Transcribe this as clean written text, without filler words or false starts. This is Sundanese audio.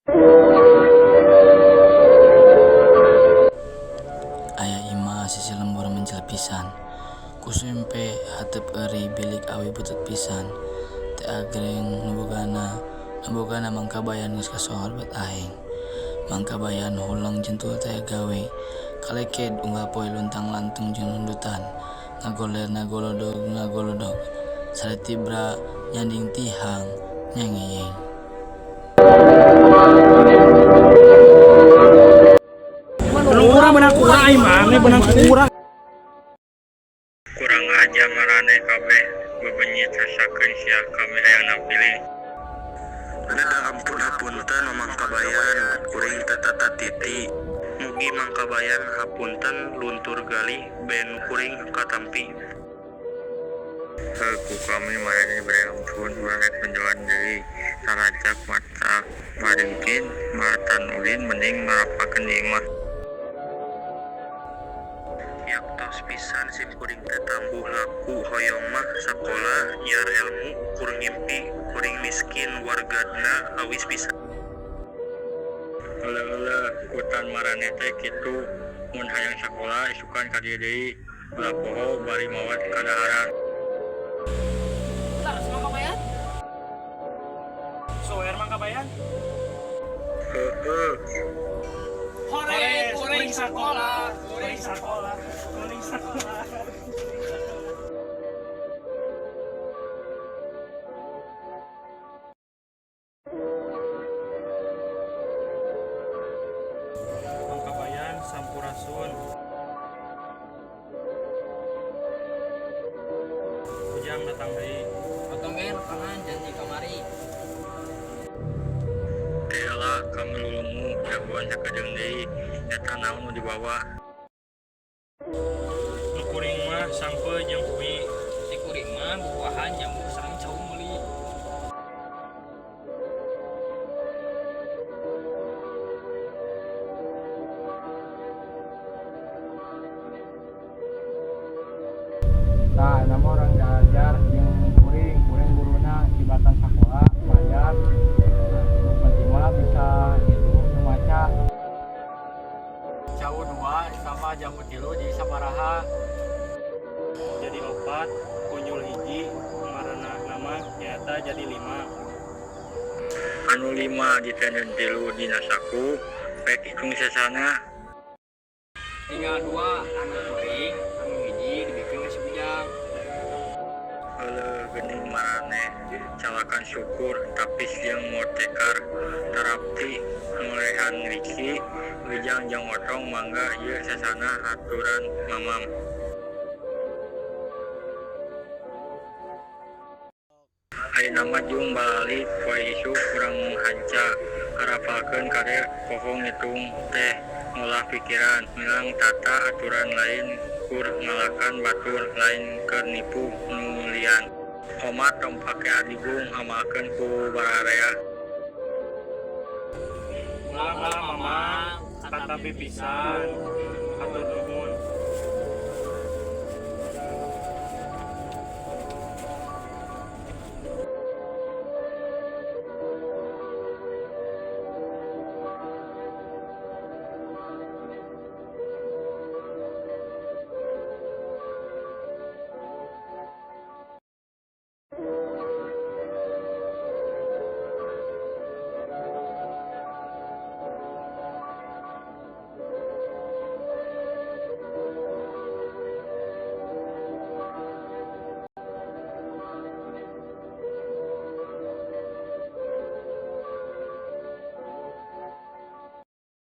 Aya imah sisi lembur mencil pisan. Ku sumpe hateup euri bilik awi butut pisan. Teu agreng nu bogana Mang Kabayan geus kasohor bet aheng. Mang Kabayan huleng jentul tea gawe kaleked unggal poe luntang lantung jeung nundutan ngagoler ngagolodog ngagolodog saritibra nyanding tihang nyangeyeng. Lu urang menang kurang aing mah, menang kurang. Kurang ajar maraneh kabeh bebenyit rasakeun sia kami hayang nampiling. Ada ampun hapunten, Mamang Kabayan, kuring teu tatatiti. Mugi Mang Kabayan hapunten luntur galih benu kuring katampi. Heuh, ku kami maraneh dibere ampun, urang rek menjoan deui tarajak matak maringkin maratan ulin mending marapakeun di imah. Yaktos pisan simkuring teh tambuh laku hoyong mah sakola nyiar elmu kur ngimpi kuring miskin wargadna awis pisan. Euleuh, kutan maraneh teh kitu mun hayang sakola isukan ka dieu deui ulah poho bari mawa kadaharan. Leres, Mang Kabayan? Soer, Mang Kabayan. Heueuh. Hore, kuring sakola. Kuring sakola, kuring sakola. Mang Kabayan sampurasun. Ujang datang deui. Otong ge lepangan janji kamari. Tela kami lulungu jagoan sakedeung deui eta naon nu dibawa? Nu kuring mah sampeu jeung hui. Si kuring mah bubuahan, jambu sareng cau meuli. Tah, nama urang diajar jeung kuring, kuring guruna tibatan sakola, mayar. Nah, nu penting mah bisa ngitung jeung maca. Cau dua ditambah jambu tilu jadi sabaraha? Jadi opat, kunyul hiji, maranehna mah nyaeta jadi lima. Anu lima ditenden tilu dina saku pek hitung sesana. Tinggal dua anu kuring, anu hiji dibikeun ka si Ujang. Euleuh, geuning maraneh calakan syukur tapis jeung motekar tarapti ngolehan Riki, Ujang jeung Otong, mangga ieu sesana haturan Mamam. Ayeuna mah jung balalik, poe isuk urang hanca harapalkeun kade poho ngitung teh ngolah pikiran meunang tata aturan lain kur ngalakan batur lain keur nipu nu lian. Omat tong pake adigung, amalkeun ku bararea. Ulah, Mamang, katampi pisan. Hatur nuhun.